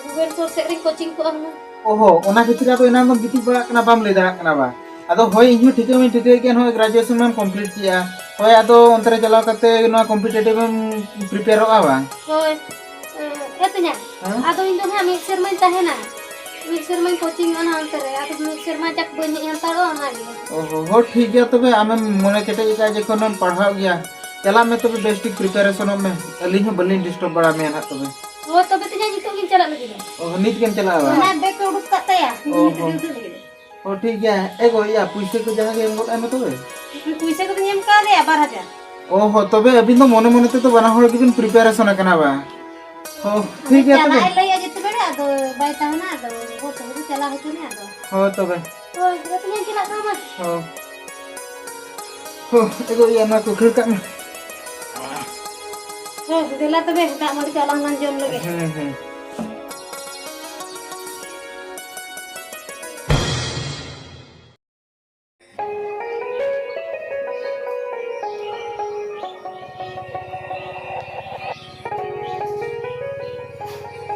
ᱵᱷᱩᱵᱮᱱᱯᱩᱨ ᱥᱮᱫ ᱨᱤᱧ ᱠᱳᱪᱤᱝ ᱠᱚᱜᱼᱟ ᱦᱩᱱᱟᱹᱝ᱾ ᱳᱦᱳ, ᱚᱱᱟ ᱠᱷᱟᱹᱛᱤᱨ ᱟᱫᱚ ᱮᱱᱟᱝ ᱫᱚᱢ ᱜᱤᱛᱤᱡ ᱵᱟᱲᱟᱜ ᱠᱟᱱᱟ, ᱵᱟᱢ ᱞᱟᱹᱭ ᱫᱟᱲᱮᱭᱟᱜ ᱠᱟᱱᱟ ᱵᱟ? ᱟᱫᱚ ᱦᱳᱭ, ᱤᱧ ᱦᱚᱸ ᱴᱷᱤᱠᱟᱹ ᱢᱟᱧ ᱴᱷᱤᱠᱟᱹᱭᱮᱫ ᱜᱮᱭᱟ, ᱱᱚᱜᱼᱚᱭ ᱜᱨᱮᱡᱩᱭᱮᱥᱚᱱ ᱢᱟᱢ ᱠᱚᱢᱯᱞᱤᱴ ᱠᱮᱜᱼᱟ᱾ ᱦᱳᱭ, ᱟᱫᱚ ᱚᱱᱛᱮ ᱨᱮ ᱪᱟᱞᱟᱣ ᱠᱟᱛᱮ ᱱᱚᱣᱟ ᱠᱚᱢᱯᱤᱴᱤᱴᱤᱵᱷ ᱮᱢ ᱯᱨᱤᱯᱮᱭᱟᱨᱚᱜᱼᱟ ᱵᱟᱝ? ᱦᱳᱭ᱾ ᱮ, ᱮ ᱛᱤᱧᱟ, ᱦᱮᱸ? ᱟᱫᱚ ᱤᱧ ᱫᱚ ᱱᱟᱦᱟᱜ ᱢᱤᱫ ᱥᱮᱨᱢᱟᱧ ᱛᱟᱦᱮᱱᱟ, ᱢᱤᱫ ᱥᱮᱨᱢᱟᱧ ᱠᱳᱪᱤᱝᱚᱜᱼᱟ ᱱᱟᱦᱟᱜ ᱚᱱᱛᱮ ᱨᱮ, ᱟᱫᱚ ᱢᱤᱫ ᱥᱮᱨᱢᱟ ᱡᱟᱠ ᱵᱟᱹᱧ ᱦᱮᱡ ᱦᱟᱛᱟᱲᱚᱜᱼᱟ, ᱚᱱᱟᱜᱮ᱾ ᱳᱦᱳ, ᱦᱳ, ᱴᱷᱤᱠ ᱜᱮᱭᱟ ᱛᱚᱵᱮ, ᱟᱢᱮᱢ ᱢᱚᱱᱮ ᱠᱮᱴᱮᱡ ᱟᱠᱟᱫ ᱡᱚᱠᱷᱚᱱᱮᱢ ᱯᱟᱲᱦᱟᱜ ᱜᱮᱭᱟ, ᱪᱟᱞᱟᱜ ᱢᱮ ᱛᱚᱵᱮ, ᱵᱮᱥ ᱴᱷᱤᱠ ᱯᱨᱤᱯᱟᱨᱮᱥᱚᱱᱚᱜ ᱢᱮ᱾ ᱟᱹᱞᱤᱧ ᱦᱚᱸ ᱵᱟᱹᱞᱤᱧ ᱰᱤᱥᱴᱟᱵᱽ ᱵᱟᱲᱟ ᱢᱮᱭᱟ ᱱᱟᱦᱟᱜ ᱛᱚᱵᱮ᱾ ᱦᱳᱭ, ᱛᱚᱵᱮ ᱛᱤᱧᱟ, ᱱᱤᱛᱚᱜ ᱜᱤᱧ ᱪᱟᱞᱟᱜ ᱞᱟᱹᱜᱤᱫ᱾ ᱳ, ᱱᱤᱛ ᱜᱮᱢ ᱪᱟᱞᱟᱜᱼᱟ ᱵᱟᱝ? ᱚᱱᱟ ᱵᱮᱜᱽ ᱠᱚ ᱩᱰᱩᱠ ᱠᱟᱜ ᱛᱟᱭᱟ, ᱤᱧ ᱳ, ᱱᱤᱛ ᱦᱚᱸ᱾ ᱜᱮ ᱩᱰᱩᱠ ᱞᱟᱹᱜᱤᱫ᱾ ᱳ, ᱴᱷᱤᱠ ᱜᱮᱭᱟ᱾ ᱮ ᱜᱳ, ᱤᱭᱟᱹ, ᱯᱩᱭᱥᱟᱹ ᱠᱚ ᱡᱟᱦᱟᱸ ᱜᱮ ᱮᱢ ᱜᱚᱫ ᱟᱭ ᱢᱮ ᱛᱚᱵᱮ᱾ ᱯᱩᱭᱥᱟᱹ ᱠᱚᱫᱚᱧ ᱮᱢ ᱠᱟᱣᱫᱮᱭᱟ ᱵᱟᱨ ᱦᱟᱡᱟᱨ᱾ ᱳ ᱦᱳ, ᱛᱚᱵᱮ ᱟᱹᱵᱤᱱ ᱫᱚ ᱢᱚᱱᱮ ᱢᱚᱱᱮ ᱛᱮᱫᱚ ᱵᱟᱱᱟ ᱦᱚᱲ ᱜᱮᱵᱤᱱ ᱯᱨᱤᱯᱟᱨᱮᱥᱚᱱ ᱟᱠᱟᱱᱟ ᱵᱟᱝ? ᱦᱳ, ᱴᱷᱤᱠ ᱜᱮᱭᱟ ᱛᱚᱵᱮ᱾ ᱪᱟᱞᱟᱜ ᱮ ᱞᱟᱹᱭᱟ ᱡᱮᱛᱮ ᱵᱮᱲᱟ, ᱟᱫᱚ ᱵᱟᱭ ᱛᱟᱦᱮᱱᱟ, ᱟᱫᱚ ᱜᱚ ᱛᱟᱠᱚ ᱫᱚ ᱪᱟᱞᱟᱣ ᱦᱚᱪᱚ ᱢᱮ, ᱟᱫᱚ᱾ ᱦᱳᱭ ᱛᱚᱵᱮ᱾ ᱦᱳᱭ, ᱜᱟᱛᱮ ᱧᱮᱞ ᱪᱟᱞᱟᱜ ᱠᱟᱱᱟ ᱢᱟ᱾ ᱦᱳᱭ᱾ ᱦᱳ, ᱮ ᱜᱳ, ᱤᱭᱟᱹ, ᱱᱚᱣᱟ ᱠᱚ ᱠᱷᱟᱹᱲ ᱠᱟᱜ ᱢᱮ᱾ ᱦᱳᱭ, ᱫᱮᱞᱟ ᱛᱚᱵᱮ, ᱫᱟᱜ ᱢᱟᱹᱰᱤ ᱠᱚ ᱟᱞᱟᱝ ᱞᱟᱝ ᱡᱚᱢ ᱞᱮᱜᱮ᱾ ᱦᱮᱸ, ᱦᱮᱸ᱾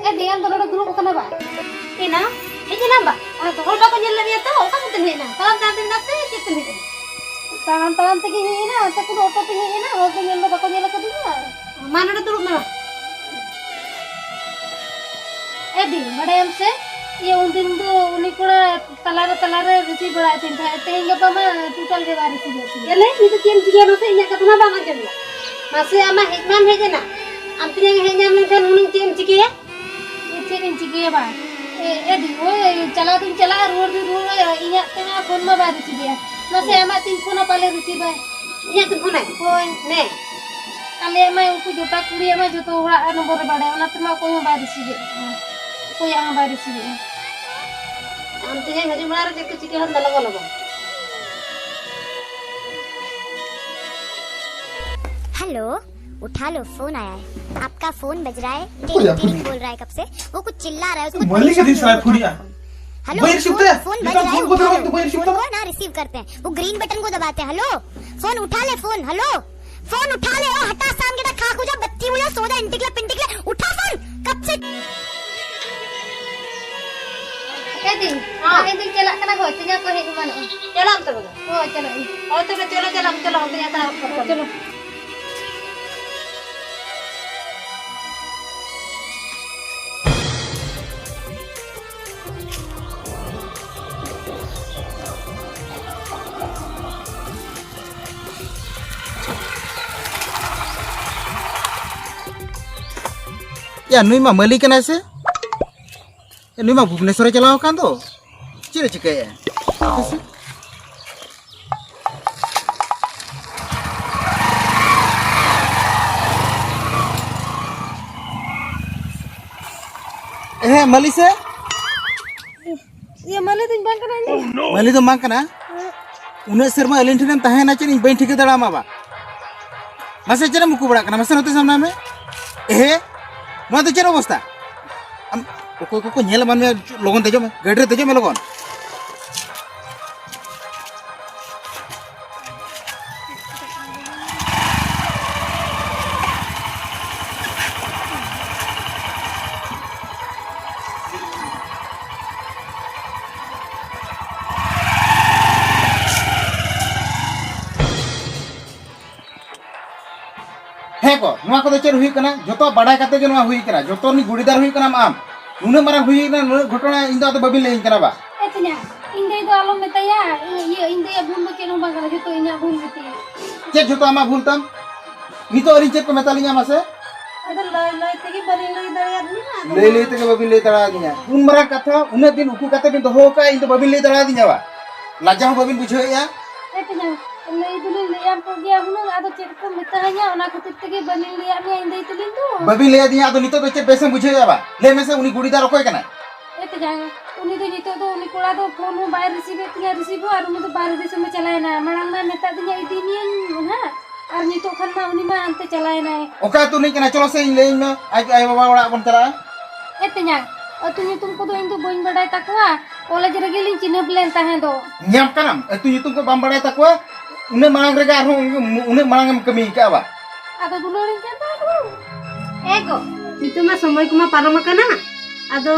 ᱮ, ᱫᱮᱭᱟᱱ ᱫᱚ ᱱᱚᱰᱮ ᱫᱩᱲᱩᱵ ᱟᱠᱟᱱᱟ ᱵᱟ? ᱮᱱᱟ? ᱦᱮᱡ ᱮᱱᱟᱢ ᱵᱟ? ᱚᱱᱟ ᱫᱚ ᱦᱚᱲ ᱵᱟᱠᱚ ᱧᱮᱞ ᱞᱮᱫ ᱢᱮᱭᱟ ᱛᱚ, ᱚᱠᱟ ᱥᱮᱫ ᱛᱮᱢ ᱦᱮᱡ ᱮᱱᱟ? ᱛᱟᱲᱟᱢ ᱛᱟᱲᱟᱢ ᱛᱮᱢ ᱦᱮᱡ ᱮᱱᱟ ᱥᱮ ᱪᱮᱫ ᱛᱮᱢ ᱦᱮᱡ ᱮᱱᱟ? ᱛᱟᱲᱟᱢ ᱛᱟᱲᱟᱢ ᱛᱮᱜᱮ ᱦᱮᱡ ᱮᱱᱟ, ᱟᱨ ᱛᱮᱠᱚ ᱫᱚ ᱚᱴᱳ ᱛᱮᱧ ᱦᱮᱡ ᱮᱱᱟ, ᱦᱚᱲ ᱫᱚ ᱧᱮᱞ ᱫᱚ ᱵᱟᱠᱚ ᱧᱮᱞ ᱟᱠᱟᱫᱤᱧᱟ᱾ ᱢᱟ ᱱᱚᱰᱮ ᱫᱩᱲᱩᱵ ᱢᱮ ᱢᱟ᱾ ᱮ ᱫᱤ, ᱵᱟᱰᱟᱭᱟᱢ ᱥᱮ, ᱤᱭᱟᱹ ᱩᱱᱫᱤᱱ ᱫᱚ ᱩᱱᱤ ᱠᱚᱲᱟ ᱛᱟᱞᱟᱨᱮ ᱛᱟᱞᱟᱨᱮ ᱨᱤᱥᱤᱵᱷ ᱵᱟᱲᱟᱭᱮᱫ ᱛᱤᱧ ᱛᱟᱦᱮᱸᱫ, ᱛᱮᱦᱮᱧ ᱜᱟᱯᱟ ᱢᱟ ᱴᱳᱴᱟᱞ ᱜᱮ ᱵᱟᱭ ᱨᱤᱥᱤᱵᱷ ᱮᱫ ᱛᱤᱧᱟ᱾ ᱮ ᱞᱟᱹᱭ, ᱱᱤᱛᱚᱜ ᱪᱮᱫ ᱮᱢ ᱪᱤᱠᱟᱹᱭᱟ ᱢᱟᱥᱮ? ᱤᱧᱟᱜ ᱠᱟᱛᱷᱟ ᱢᱟ ᱵᱟᱢ ᱟᱸᱡᱚᱢ ᱮᱫᱟ᱾ ᱢᱟᱥᱮ, ᱟᱢᱟᱜ ᱦᱮᱡ ᱢᱟᱢ ᱦᱮᱡ ᱮᱱᱟ, ᱟᱢ ᱛᱤᱱᱟᱹᱜ ᱦᱮᱡ ᱧᱟᱢ ᱞᱮᱱᱠᱷᱟᱱ ᱦᱩᱱᱟᱹᱝ ᱪᱮᱫ ᱮᱢ ᱪᱤᱠᱟᱹᱭᱟ? ᱪᱮᱫ ᱤᱧ ᱪᱤᱠᱟᱹᱭᱟ ᱵᱟ? ᱮ, ᱮ ᱫᱤ, ᱳᱭ ᱪᱟᱞᱟᱣ ᱫᱚᱧ ᱪᱟᱞᱟᱜᱼᱟ, ᱨᱩᱣᱟᱹᱲ ᱫᱚᱧ ᱨᱩᱣᱟᱹᱲᱟ, ᱤᱧᱟᱜ ᱛᱮᱢᱟ ᱯᱷᱳᱱ ᱢᱟ ᱵᱟᱭ ᱨᱤᱥᱤᱵᱷᱮᱜᱼᱟ᱾ ᱢᱟᱥᱮ, ᱟᱢᱟᱜ ᱛᱤᱧ ᱯᱷᱳᱱᱟ, ᱯᱟᱞᱮ ᱨᱤᱥᱤᱵᱷᱟᱭ᱾ ᱤᱧᱟᱜ ᱛᱮᱢ ᱯᱷᱳᱱᱟ? ᱦᱳᱭ᱾ ᱱᱮ᱾ ᱟᱞᱮᱭᱟᱜ ᱢᱟ ᱩᱱᱠᱩ ᱡᱚᱴᱟ ᱠᱩᱲᱤᱭᱟᱜ ᱢᱟ ᱡᱚᱛᱚ ᱦᱚᱲᱟᱜ ᱱᱚᱢᱵᱚᱨ ᱨᱮ ᱵᱟᱲᱟᱭᱟ, ᱚᱱᱟ ᱛᱮᱢᱟ ᱚᱠᱚᱭ ᱦᱚᱸ ᱵᱟᱭ ᱨᱤᱥᱤᱵᱷᱮᱫ ᱠᱟᱱᱟ᱾ ᱚᱠᱚᱭᱟᱜ ᱦᱚᱸ ᱵᱟᱭ ᱨᱤᱥᱤᱵᱷᱮᱫᱼᱟ᱾ ᱟᱢ ᱛᱮᱦᱮᱧ ᱦᱤᱡᱩᱜ ᱢᱟᱲᱟᱝ ᱨᱮ ᱪᱮᱫ ᱠᱚ ᱪᱤᱠᱟᱹ ᱦᱚᱸ ᱫᱮᱞᱟ ᱞᱚᱜᱚᱱ ᱞᱚᱜᱚᱱ᱾ हेलो, उठा लो, फोन आया है। आपका फोन बज रहा है, टिंग टिंग बोल रहा है कब से। वो कुछ चिल्ला रहा है, उसको परेशान मत करो। हेलो, फोन, फोन बज रहा है, उठाओ। फोन को ना रिसीव करते हैं, वो ग्रीन बटन को दबाते हैं। हेलो, फोन उठा ले, फोन। हेलो, फोन उठा ले। ओ हटा, सामने का खाक हो जा, बत्ती हो जा, सो जा, इंटिकले पिंटिकले, उठा फोन। कब से ए ᱫᱤ, ᱦᱮᱸ᱾ ᱤᱧ ᱫᱩᱧ ᱪᱟᱞᱟᱜ ᱠᱟᱱᱟ ᱦᱳᱭ, ᱛᱮᱧᱟ ᱠᱚ ᱦᱮᱡ ᱮᱢᱟᱱᱚᱜᱼᱟ᱾ ᱪᱟᱞᱟᱜ ᱟᱢ ᱛᱚᱵᱮ ᱫᱚ? ᱦᱳᱭ, ᱪᱟᱞᱟᱜ ᱟᱹᱧ᱾ ᱦᱳᱭ, ᱛᱚᱵᱮ ᱪᱚᱞᱚ, ᱪᱟᱞᱟᱜ ᱟᱢ, ᱪᱚᱞᱚ, ᱛᱮᱧᱟ ᱛᱟᱦᱮᱸ ᱠᱚᱜ ᱠᱟᱱᱟ᱾ ᱪᱚᱞᱚ᱾ ᱭᱟ, ᱱᱩᱭ ᱢᱟ ᱢᱟᱹᱞᱤ ᱠᱟᱱᱟᱭ ᱥᱮ? ᱱᱩᱭ ᱢᱟ ᱵᱷᱩᱵᱽᱱᱮᱥᱚᱨᱮ ᱪᱟᱞᱟᱣ ᱟᱠᱟᱱ ᱫᱚ᱾ ᱪᱮᱫ ᱮ ᱪᱤᱠᱟᱹᱭᱮᱫᱼᱟ? ᱦᱮᱸ, ᱢᱟᱹᱞᱤ ᱥᱮ? ᱤᱭᱟᱹ, ᱢᱟᱹᱞᱤ ᱫᱚᱧ ᱵᱟᱝ ᱠᱟᱱᱟ ᱤᱧ ᱫᱚ᱾ ᱢᱟᱹᱞᱤ ᱫᱚ ᱵᱟᱝ ᱠᱟᱱᱟ? ᱩᱱᱟᱹᱜ ᱥᱮᱨᱢᱟ ᱟᱹᱞᱤᱧ ᱴᱷᱮᱱᱮᱢ ᱛᱟᱦᱮᱸᱭᱮᱱᱟ, ᱪᱮᱫ ᱤᱧ ᱵᱟᱹᱧ ᱴᱷᱤᱠᱟᱹ ᱫᱟᱲᱮᱭᱟᱢᱟ ᱵᱟ? ᱢᱟᱥᱮ, ᱪᱮᱫ ᱮᱢ ᱩᱠᱩ ᱵᱟᱲᱟᱜ ᱠᱟᱱᱟ? ᱢᱟᱥᱮ ᱱᱚᱛᱮ ᱥᱟᱢᱱᱟ ᱢᱮ᱾ ᱮᱦᱮ, ᱱᱚᱣᱟ ᱫᱚ ᱪᱮᱫ ᱚᱵᱚᱥᱛᱟ? ᱟᱢ, ᱚᱠᱚᱭ ᱠᱚᱠᱚ ᱧᱮᱞ ᱮᱢᱟᱱ ᱢᱮ, ᱞᱚᱜᱚᱱ ᱫᱮᱡᱚᱜ ᱢᱮ, ᱜᱟᱹᱰᱤ ᱨᱮ ᱫᱮᱡᱚᱜ ᱢᱮ ᱞᱚᱜᱚᱱ᱾ ᱱᱚᱣᱟ ᱠᱚᱫᱚ ᱪᱮᱫ ᱦᱩᱭᱩᱜ ᱠᱟᱱᱟ? ᱡᱚᱛᱚ ᱵᱟᱰᱟᱭ ᱠᱟᱛᱮ ᱜᱮ ᱱᱚᱣᱟ ᱦᱩᱭ ᱠᱟᱱᱟ᱾ ᱡᱚᱛᱚ ᱨᱤᱱᱤᱡ ᱜᱩᱲᱤᱫᱟᱨ ᱦᱩᱭᱩᱜ ᱠᱟᱱᱟᱢ ᱟᱢ᱾ ᱱᱩᱱᱟᱹᱜ ᱢᱟᱨᱟᱝ ᱦᱩᱭ ᱠᱟᱱᱟ, ᱱᱩᱱᱟᱹᱜ ᱜᱷᱚᱴᱚᱱᱟ ᱤᱧ ᱫᱚ ᱟᱫᱚ ᱵᱟᱹᱵᱤᱱ ᱞᱟᱹᱭᱟᱹᱧ ᱠᱟᱱᱟ ᱵᱟ? ᱮ ᱛᱮᱧᱟ, ᱤᱧ ᱫᱟᱹᱭ ᱫᱚ ᱟᱞᱚᱢ ᱢᱮᱛᱟᱭᱟ᱾ ᱤᱧ, ᱤᱭᱟᱹ, ᱤᱧ ᱫᱟᱹᱭᱟᱜ ᱵᱷᱩᱞ ᱫᱚ ᱪᱮᱫ ᱦᱚᱸ ᱵᱟᱝ ᱠᱟᱱᱟ, ᱡᱚᱛᱚ ᱤᱧᱟᱹᱜ ᱵᱷᱩᱞ ᱜᱮᱛᱤᱧ᱾ ᱪᱮᱫ ᱡᱚᱛᱚ ᱟᱢᱟᱜ ᱵᱷᱩᱞ ᱛᱟᱢ? ᱱᱤᱛᱚᱜ ᱟᱹᱞᱤᱧ ᱪᱮᱫ ᱠᱚ ᱢᱮᱛᱟ ᱞᱤᱧᱟ ᱢᱟᱥᱮ? ᱟᱫᱚ ᱞᱟᱹᱭ ᱞᱟᱹᱭ ᱛᱮᱜᱮ ᱵᱟᱹᱞᱤᱧ ᱞᱟᱹᱭ ᱫᱟᱲᱮᱭᱟᱫ ᱢᱮᱭᱟ, ᱟᱫᱚ ᱞᱟᱹᱭ ᱞᱟᱹᱭ ᱢᱟ᱾ ᱛᱮᱜᱮ ᱵᱟᱹᱵᱤᱱ ᱞᱟᱹᱭ ᱫᱟᱲᱮᱭᱟᱫᱤᱧᱟ᱾ ᱩᱱ ᱢᱟᱨᱟᱝ ᱠᱟᱛᱷᱟ ᱩᱱᱟᱹᱜ ᱫᱤᱱ ᱩᱠᱩ ᱠᱟᱛᱮ ᱵᱤᱱ ᱫᱚᱦᱚ ᱟᱠᱟᱫᱼᱟ, ᱤᱧ ᱫᱚ ᱵᱟᱹᱵᱤᱱ ᱞᱟᱹᱭ ᱫᱟᱲᱮᱭᱟᱫᱤᱧᱟ ᱵᱟ? ᱞᱟᱡᱟ ᱦᱚᱸ ᱵᱟᱹᱵᱤᱱ ᱵᱩᱡᱷᱟᱹᱣᱮᱫᱼᱟ? ᱮ ᱛᱮᱧᱟ, ᱞᱟᱹᱭ ᱫᱚᱞᱤᱧ ᱞᱟᱹᱭᱟᱢ ᱠᱚ ᱜᱮᱭᱟ ᱦᱩᱱᱟᱹᱝ, ᱟᱫᱚ ᱪᱮᱫ ᱠᱚ ᱢᱮᱛᱟᱧᱟ, ᱚᱱᱟ ᱠᱷᱟᱹᱛᱤᱨ ᱛᱮᱜᱮ ᱵᱟᱹᱞᱤᱧ ᱞᱟᱹᱭᱟᱫ ᱢᱮᱭᱟ ᱤᱧ ᱫᱟᱹᱭ ᱛᱟᱹᱞᱤᱧ ᱫᱚ᱾ ᱵᱟᱹᱵᱤᱱ ᱞᱟᱹᱭᱟᱫᱤᱧᱟ, ᱟᱫᱚ ᱱᱤᱛᱚᱜ ᱫᱚ ᱪᱮᱫ ᱵᱮᱥᱮᱢ ᱵᱩᱡᱷᱟᱹᱣᱮᱫᱼᱟ ᱵᱟ? ᱞᱟᱹᱭ ᱢᱮᱥᱮ, ᱩᱱᱤ ᱜᱩᱲᱤᱫᱟᱨ ᱚᱠᱚᱭ ᱠᱟᱱᱟᱭ? ᱮ ᱛᱮᱧᱟ, ᱩᱱᱤ ᱫᱚ ᱱᱤᱛᱚᱜ ᱫᱚ ᱩᱱᱤ ᱠᱚᱲᱟ ᱫᱚ ᱯᱷᱳᱱ ᱦᱚᱸ ᱵᱟᱭ ᱨᱤᱥᱤᱵᱷᱮᱫ ᱛᱤᱧᱟ, ᱨᱤᱥᱤᱵᱷ ᱦᱚᱸ, ᱟᱨ ᱩᱱᱤ ᱫᱚ ᱵᱟᱦᱨᱮ ᱫᱤᱥᱚᱢᱮ ᱪᱟᱞᱟᱣᱮᱱᱟ᱾ ᱢᱟᱲᱟᱝ ᱢᱟ ᱢᱮᱛᱟᱫ ᱫᱤᱧᱟ ᱤᱫᱤ ᱢᱤᱭᱟᱹᱧ ᱱᱟᱦᱟᱜ, ᱟᱨ ᱱᱤᱛᱚᱜ ᱠᱷᱟᱱ ᱢᱟ ᱩᱱᱤ ᱢᱟ ᱦᱟᱱᱛᱮ ᱪᱟᱞᱟᱣᱮᱱᱟᱭ᱾ ᱚᱠᱟ ᱟᱹᱛᱩ ᱨᱤᱱᱤᱡ ᱠᱟᱱᱟᱭ? ᱪᱚᱞᱚ ᱥᱮ ᱤᱧ ᱞᱟᱹᱭᱟᱹᱧ ᱢᱮ, ᱟᱡ ᱟᱭᱳ ᱵᱟᱵᱟ ᱚᱲᱟᱜ ᱵᱚᱱ ᱪᱟᱞᱟᱜᱼᱟ᱾ ᱮ ᱛᱮᱧᱟᱝ, ᱟᱹᱛᱩ ᱧᱩᱛᱩᱢ ᱠᱚᱫᱚ ᱤᱧ ᱫᱚ ᱵᱟᱹᱧ ᱵᱟᱰᱟᱭ ᱛᱟᱠᱚᱣᱟ, ᱠᱚᱞᱮᱡᱽ ᱨᱮᱜᱮ ᱞᱤᱧ ᱪᱤᱱᱦᱟᱹᱯ ᱞᱮᱱ ᱛᱟᱦᱮᱸ ᱫᱚ᱾ ᱧᱟᱢ ᱠᱟᱱᱟᱢ, ᱟᱹᱛᱩ ᱧᱩᱛᱩᱢ ᱠᱚ ᱵᱟᱢ ᱵᱟᱰᱟᱭ ᱛᱟᱠᱚᱣᱟ? ᱩᱱᱟᱹᱜ ᱢᱟᱲᱟᱝ ᱨᱮᱜᱮ ᱟᱨᱦᱚᱸ ᱩᱱᱟᱹᱜ ᱢᱟᱲᱟᱝ ᱮᱢ ᱠᱟᱹᱢᱤ ᱟᱠᱟᱫᱼᱟ ᱵᱟ? ᱟᱫᱚ ᱫᱩᱞᱟᱹᱲᱤᱧ ᱠᱟᱱ ᱛᱟᱦᱮᱸ ᱫᱚ᱾ ᱮ ᱜᱚ, ᱱᱤᱛᱚᱜ ᱢᱟ ᱥᱚᱢᱚᱭ ᱠᱚᱢᱟ ᱯᱟᱨᱚᱢ ᱟᱠᱟᱱᱟ, ᱟᱫᱚ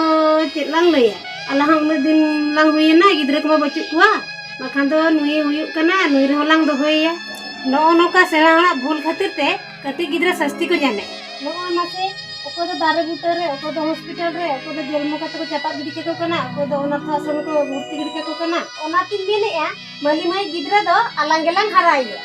ᱪᱮᱫ ᱞᱟᱝ ᱞᱟᱹᱭᱟ? ᱟᱞᱟᱝ ᱦᱚᱸ ᱩᱱᱟᱹᱜ ᱫᱤᱱ ᱞᱟᱝ ᱦᱩᱭᱮᱱᱟ, ᱜᱤᱫᱽᱨᱟᱹ ᱠᱚᱢᱟ ᱵᱟᱹᱪᱩᱜ ᱠᱚᱣᱟ, ᱵᱟᱠᱷᱟᱱ ᱫᱚ ᱱᱩᱭ ᱦᱩᱭᱩᱜ ᱠᱟᱱᱟ, ᱱᱩᱭ ᱨᱮᱦᱚᱸ ᱞᱟᱝ ᱫᱚᱦᱚᱭᱮᱭᱟ᱾ ᱱᱚᱜᱼᱚ ᱱᱚᱝᱠᱟ ᱥᱮᱬᱟ ᱦᱚᱲᱟᱜ ᱵᱷᱩᱞ ᱠᱷᱟᱹᱛᱤᱨ ᱛᱮ ᱠᱟᱹᱴᱤᱡ ᱜᱤᱫᱽᱨᱟᱹ ᱥᱟᱹᱥᱛᱤ ᱠᱚ ᱧᱟᱢᱮᱫ᱾ ᱱᱚᱜᱼᱚᱭ ᱢᱟᱥᱮ, ᱚᱠᱚᱭ ᱫᱚ ᱫᱟᱨᱮ ᱵᱩᱴᱟᱹ ᱨᱮ, ᱚᱠᱚᱭ ᱫᱚ ᱦᱚᱥᱯᱤᱴᱟᱞ ᱨᱮ, ᱚᱠᱚᱭ ᱫᱚ ᱡᱚᱱᱢᱚ ᱠᱟᱛᱮ ᱠᱚ ᱪᱟᱯᱟᱫ ᱜᱤᱰᱤ ᱠᱟᱠᱚ ᱠᱟᱱᱟ, ᱚᱠᱚᱭ ᱫᱚ ᱚᱱᱟᱛᱷ ᱟᱥᱨᱚᱢ ᱠᱚ ᱵᱷᱚᱨᱛᱤ ᱜᱤᱰᱤ ᱠᱟᱠᱚ ᱠᱟᱱᱟ᱾ ᱚᱱᱟᱛᱤᱧ ᱢᱮᱱᱮᱫᱼᱟ, ᱢᱟᱹᱞᱤ ᱢᱟᱹᱭ ᱜᱤᱫᱽᱨᱟᱹ ᱫᱚ ᱟᱞᱟᱝ ᱜᱮᱞᱟᱝ ᱦᱟᱨᱟᱭᱮᱭᱟ᱾